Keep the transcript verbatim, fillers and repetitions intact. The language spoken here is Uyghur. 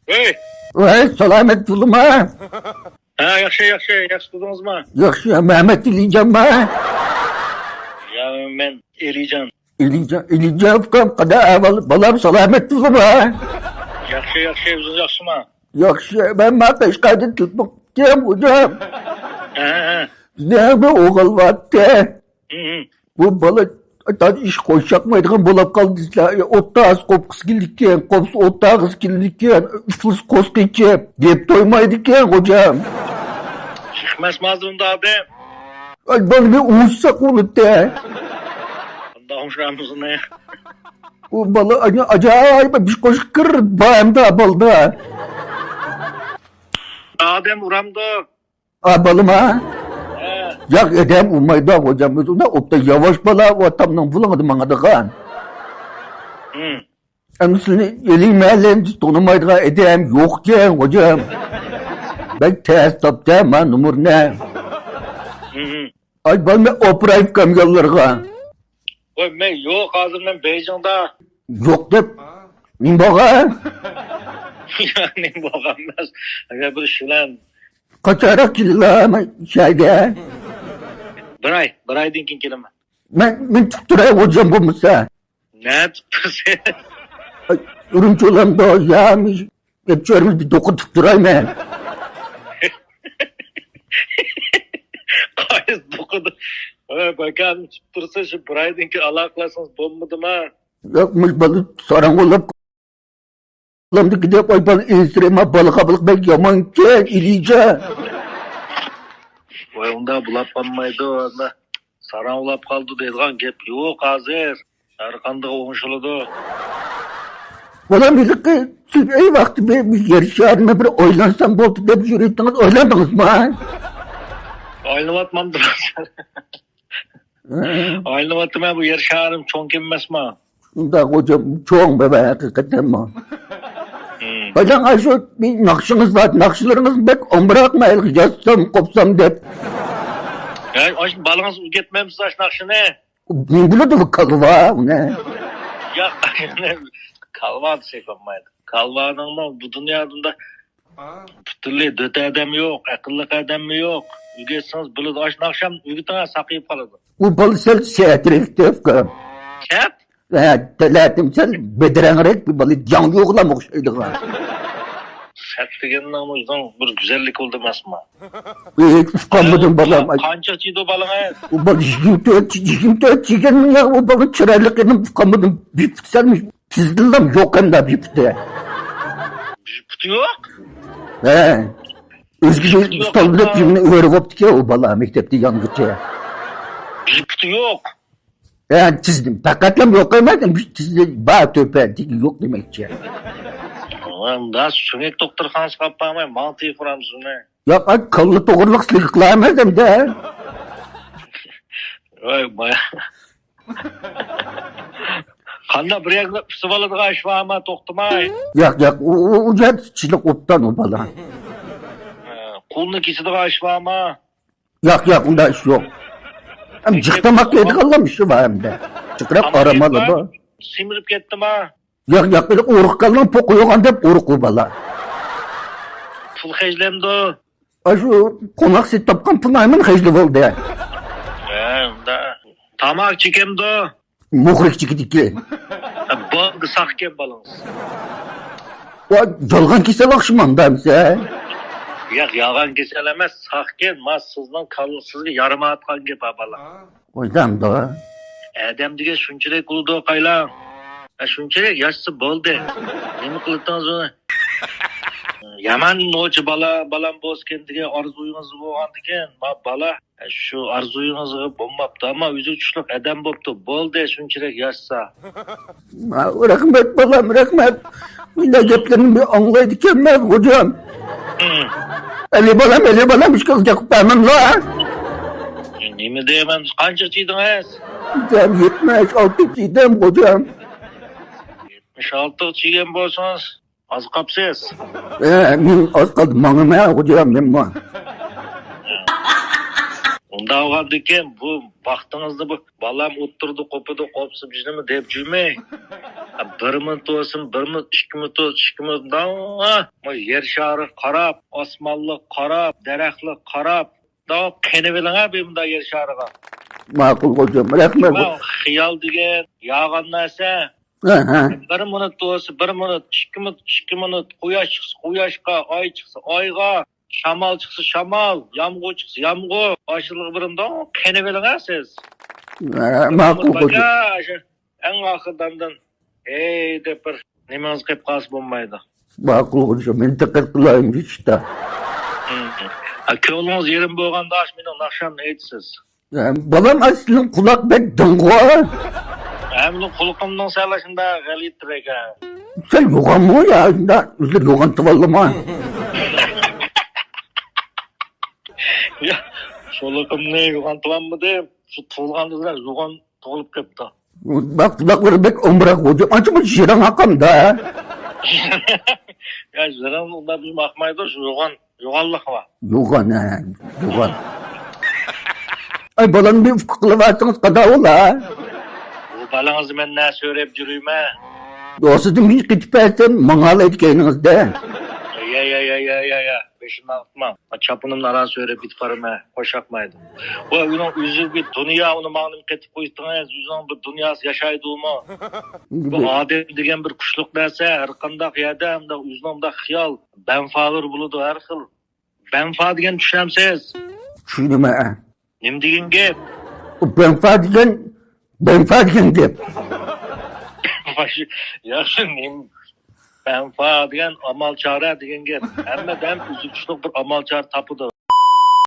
ھەي! ۋەي، سالامەت بولۇڭا. ھە، ياخشى، ياخشى، ياخشى تۇردىڭىزمۇ؟ ياخشى، مەمەت ئېلىجانما؟ يا، مەن ئېلىجان. ئېلىجان، ئېلىجان ئۇكام، قانداق ئەھۋال؟ بالام سالامەت بولۇڭا؟ ياخشى، ياخشى، ئۆزىڭىز ياخشىمۇ؟ ياخشى، مەن ما قەشقەردىن تېلېفون قىلىپتىم، خوجام. ھە، ھە. بىزنىڭ بىر ئوغۇل بارتتى. ھە، ھە. بۇ بالا تاج ئىش قوشاقمايدىغان بولۇپ قالدى دېسىلە، ئوتتاغىسى قوپقۇسى كېلىدىكەن، قوپسا ئوتتاغىسى كېلىدىكەن، ئۇفلىسا قوسا قېچىپ، يەپ تويمايدىكەن، خوجام. ئىشقمەسمۇ ھازىر ئۇنداق ئادەم. ئاي، بالىنى ئوڭشىساق بولىدۇ. ئۇنداق ئوڭشىرامسىز ئۇنى؟ ئۇ بالا ئاجايىپ بىر قوشۇق كىر بار ئەمدى بالىدا. ئادەم ئۇرامدۇ؟ ئا، بالىما؟ ھە. ياق، ئادەم ئۇرمايدۇ، خوجام. ئۆزى ئۇنداق ئوبدان ياۋاش بالا، ئۇ ئاتامنىڭ بۇلۇڭىدا ماڭىدىغان. ھىم. ئەمدى سىلىنى ئېلى مەھەللىمىزدە تونۇمايدىغان ئادەم يوقكەن، خوجام. بەك تەس تاپتى ما نومۇرنى. ھىم. ئاي، بالىنى ئاپىراي ئۇكام يانلىرىغا. ۋاي، مەن يوق، ھازىر مەن بېيجىڭدا. يوق دەپ نېمە بولغان؟ نېمە بولغان ئەمەس. ئەگەر بىر شۇلەن. قاچانراق كېلىلا شەھەرگە؟ بىر ئاي، بىر ئايدىن كېيىن كېلىمەن. مەن، مەن تۇتۇپ تۇراي، خوجام بولمىسا. نە تۇتۇپ تۇرىسەن؟ ئاي، ئۈرۈمچى بولامدۇ يا؟ ئەپچۆرىمىز بىر دوقۇتۇپ تۇراي مەن. قايسى دوقۇدا؟ ھە، باكام تۇتۇپ تۇرسا، شۇ بىر ئايدىن كېيىن ئالاقىلەشسىڭىز بولمىدىما؟ ياق، مۇش بالا ساراڭ بولۇپ قالامدىكى دەپ، ئاي، بالا ئېسىرەيما، بالا قابىلىق بەك يامانكەن، ئېلىجان. ۋاي، ئۇنداق بولۇپ قالمايدۇ، ئاندا ساراڭ بولۇپ قالدى دەيدىغان گەپ يوق ھازىر. ھەر قاندىقى ئوڭشىلىدۇ. بالام، ھېلىقى سۈبھى ۋاقتى بىر، بىر يەر شارىنى بىر ئايلانسام بولدى دەپ يۈرۈۋېتىڭىز، ئايلاندىڭىزمۇ؟ ئايلىنىۋاتمامدۇ؟ ھە. ئايلىنىۋاتىمەن، بۇ يەر شارىم چوڭكەن ئەمەسما؟ شۇنداق، خوجام، چوڭ بەبە، ھەقىقەتەنمۇ. ھىم. بايلاڭ، ئاشۇ بىر ناخشىڭىز بار، ناخشىلىرىڭىز بەك ئامراق، مەيلى يازسام، قوپسام دەپ. ھەي، ئاشۇ بالىڭىز ئۆگەتمەمسىز ئاشۇ ناخشىنى؟ نېمە بىلىدۇ بۇ كالۋا ئۇنى؟ ياق، كالۋا دېسەك بولمايدۇ. كالۋانىڭمۇ بۇ دۇنيادا ئۇنداق پۈتۈنلەي دۆت ئادەم يوق، ئەقىللىق ئادەممۇ يوق. ئۆگەتسىڭىز بىلىدۇ. ئاشۇ ئاخشام ئۆگىتىڭ، ساقىيىپ قالىدۇ. ئۇ بالا سەل سەترەك ئۇكام. سەت؟ ھە، تەلەتىم سەل بەدرەڭرەك بىر بالا، جاڭ يوغلام ئوخشايدىغان. سەت دېگەننىڭ ئۆزىنىڭ بىر گۈزەللىكى بولدى ئەمەسمۇ؟ ھېچ ئۇقالمىدىم بالام. قا-، قانچە چىدۇ بالىڭىز؟ ئۇ بالا يىگىرمە تۆت، يىگىرمە تۆت يىگىرمە يا، ئۇ بالا چىرايلىق ئىدىم، ئۇقالمىدىم. بىر پۇت سەل تېزدىنلا يوق ئەمدى بىر پۇتى. بىر پۇتى يوق؟ ھە. ئۆزگىچە ئۇستام بىلەن بىرنى ئۆرە بوپتىكەن ئۇ بالا مەكتەپتە يانغىچە. بىر پۇتى يوق. ھە، تىزدىن. پەقەتلا يوق ئەمەس، تىزدىن بار تۆپە، يوق دېمەكچى. ئۇندا سۆڭەك دوختۇرخانىسىغا ئاپارماي، ماڭا تېلېفون ئۇرامسىز ئۇنى؟ ياق، ئاي، كاللا توغرىلىق سىلىقلار ئەمەس ئەمدى. ۋاي، بايا. قانداق بىر يەرگە ئۇسۇپ ئالىدىغان ئىش بارما، توختىماي؟ ياق، ياق، ئۇ، ئۇ، ئۇ جەھەتتە چىلىق ئوبدان ئۇ بالا. ھە، قولنى كېسىدىغان ئىش بارما؟ ياق، ياق، ئۇنداق ئىش يوق. ھەم جىق تاماق يەيدىغانلام ئىشى بار ئەمدى. جىقراق ئارام ئالىدۇ. سېمىرىپ كەتتىما؟ ياق، ياق، ئۇرۇق كالىنىڭ پوقى يوغان دەپ ئۇرۇق ئۇ بالا. پۇل خەجلەمدۇ؟ ئاشۇ قوناق سېتىپ تاپقان پۇل ئايمىن خەجلى بولدى. ھە، ئۇندا. تاماكا چېكەمدۇ؟ مۇخرىك چېكىدىكى. ھە، بولدى، ساقكەن بالىڭىز. ۋا، يالغان كېسەل ئوخشىمامدا ئەمسە؟ ياق، يالغان كېسەل ئەمەس، ساقكەن. ما سىزنىڭ كاللا، سىزگە يارىمايۋاتقان گەپ ھا بالا. ئويلاندى. ئادەم دېگەن شۇنچىلىك بولىدۇ قايلاڭ. ھە، شۇنچىلىك ياشىسا بولدى. نېمە قىلدىڭىز ئۇنى؟ يامان نوچى بالا، بالام بولسىكەن دېگەن ئارزۇيىڭىز بولغاندىكىن، ما بالا، شۇ ئارزۇيىڭىزغا بولماپتۇ، ئەمما ئۆزى چۈشلۈك ئادەم بوپتۇ. بولدى، شۇنچىلىك ياشىسا. رەھمەت، بالام، رەھمەت. مۇنداق گەپلەرنى بىر ئاڭلايدىكەنمەن، خوجام. ھىم. ئەلى بالام، ئەلى بالام، ئىككىڭىز ياقىپ بەرمەملا. نېمە دەيمەن، قانچە چىدىڭىز؟ يەتمىش ئالتە چىدىم، خوجام. يەتمىش ئالتە چىگەن بولسىڭىز، ئاز قاپسىز. ئە، مەن ئاز قالدىم، ماڭىمەن، خوجام، مەنمۇ. داۋغاندىكىن بۇ ۋاقتىڭىزنى بۇ بالام ئولتۇرىدۇ، قوپىدۇ، قوپسا بىزنىمۇ دەپ يۈرمەي. بىر مىنۇت بولسۇن، بىر مىنۇت، ئىككى مىنۇت بولسۇن، ئىككى مىنۇت، داۋا. بۇ يەر شارىغا قاراپ، ئاسمانلىققا قاراپ، دەرەخلەرگە قاراپ، داۋا قېنىۋېلىڭ ھە، بۇ مۇنداق يەر شارىغا. ماقۇل خوجام، رەھمەت. شۇڭا خىيال دېگەن يالغان نەرسە. ھە، ھە. بىر مىنۇت بولسا بىر مىنۇت، ئىككى مىنۇت، ئىككى مىنۇت، قۇياش چىقسا قۇياشقا، ئاي چىقسا ئايغا، شامال چىقسا شامال، يامغۇر چىقسا يامغۇر، ئاشۇلىغا بىر مۇنداق قېنىۋېلىڭ ھە سىز. ھە، ماقۇل خوجام. ئاشۇ ئەڭ ئاخىردا ئاندىن ھەي دەپ بىر نېمىڭىز قېلىپ قالسا بولمايدۇ. ماقۇل خوجام، مەن دىققەت قىلايمەن بۇ ئىشتا. ھە، كۆڭلىڭىز يېرىم بولغاندا ئاشۇ مېنىڭ ناخشامنى ئېيتىسىز. ھە، بالام، ئاشۇ سېنىڭ قۇلاق بەك دىڭغۇ. ھە، مېنىڭ قۇلىقىمنىڭ سەل شۇنداق غەلىتىرەك ھە. سەن يوغانمۇ يا؟ شۇنداق ئۆزى يوغان تۇۋاللىما. يا، قۇلىقىمنى يوغان تۇۋالمىدىم. شۇ تۇغۇلغاندىلا يوغان تۇغۇلۇپ كەپتۇ. بۇ قۇلاقلىرى بەك ئومراق بولدى. ئانچە مۇنچە يىراق ئاقامدا. يا، يىراق ئۇنداق بىزمۇ ئاقمايدۇ، شۇ يوغان، يوغانلىق بار. يوغان، ھە، يوغان. ئاي، بالامنى بىر ئۇكا قىلىۋەتسىڭىز قانداق بولا؟ بۇ بالىڭىزنى مەن نە سۆرەپ يۈرۈيمەن؟ دوستىدىن مېنى قېتىپ بەرسەم، ماڭالايدۇ كەينىڭىزدە. يا، يا، يا، يا، يا، يا. بېشىمنى ئاغرىتماڭ. چاپىنىمنى ئاران سۆرەپ كېتىپ بارىمەن. خوش ياقمايدۇ. ۋە ئۇنىڭ ئۆزى بىر دۇنيا، ئۇنى ماڭا نېمە قېتىپ قويدىڭىز؟ ئۆزىنىڭ بىر دۇنياسى ياشايدۇ ئۇمۇ. بۇ ئادەم دېگەن بىر كۈچلۈك نەرسە، ھەر قانداق يەردە مۇنداق ئۆزىنىڭ مۇنداق خىيال، بەنفالىرى بولىدۇ ھەر خىل. بەنفا دېگەن چۈشەنسىز؟ چۈشىنىمەن. نېمە دېگەن گەپ؟ بەنفا دېگەن، بەنفا دېگەن گەپ. ياخشى، نېمە؟ بەنفا دېگەن ئامال چارە دېگەن گەپ. ھەممە ئادەم ئۆزى كۈچلۈك بىر ئامال چارە تاپىدۇ.